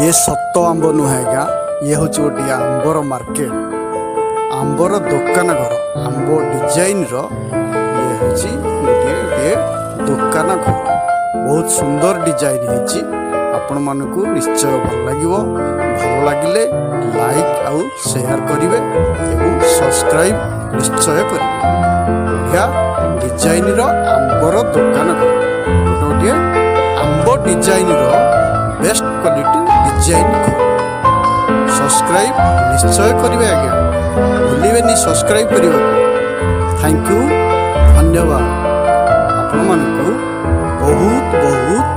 ଇଏ ସତ ଆମ୍ବ ନୁହେଁ ଆଜ୍ଞା। ଇଏ ହେଉଛି ଗୋଟିଏ ଆମ୍ବର ମାର୍କେଟ, ଆମ୍ବର ଦୋକାନ ଘର। ଆମ୍ବ ଡିଜାଇନର ଇଏ ହେଉଛି ଗୋଟିଏ ଗୋଟିଏ ଦୋକାନ ଘର। ବହୁତ ସୁନ୍ଦର ଡିଜାଇନ ହେଇଛି। ଆପଣମାନଙ୍କୁ ନିଶ୍ଚୟ ଭଲ ଲାଗିବ। ଭଲ ଲାଗିଲେ ଲାଇକ୍ ଆଉ ସେୟାର କରିବେ ଏବଂ ସବସ୍କ୍ରାଇବ୍ ନିଶ୍ଚୟ କରିବେ। ବଢ଼ିଆ ଡିଜାଇନର ଆମ୍ବର ଦୋକାନ ଘର, ଗୋଟେ ଗୋଟିଏ ଆମ୍ବ ଡିଜାଇନର ବେଷ୍ଟ କ୍ୱାଲିଟି ଡିଜାଇନ ଘର। ସବସ୍କ୍ରାଇବ୍ ନିଶ୍ଚୟ କରିବେ ଆଜ୍ଞା, ଭୁଲିବେନି ସବସ୍କ୍ରାଇବ୍ କରିବାକୁ। Thank you, ଧନ୍ୟବାଦ ଆପଣମାନଙ୍କୁ ବହୁତ ବହୁତ।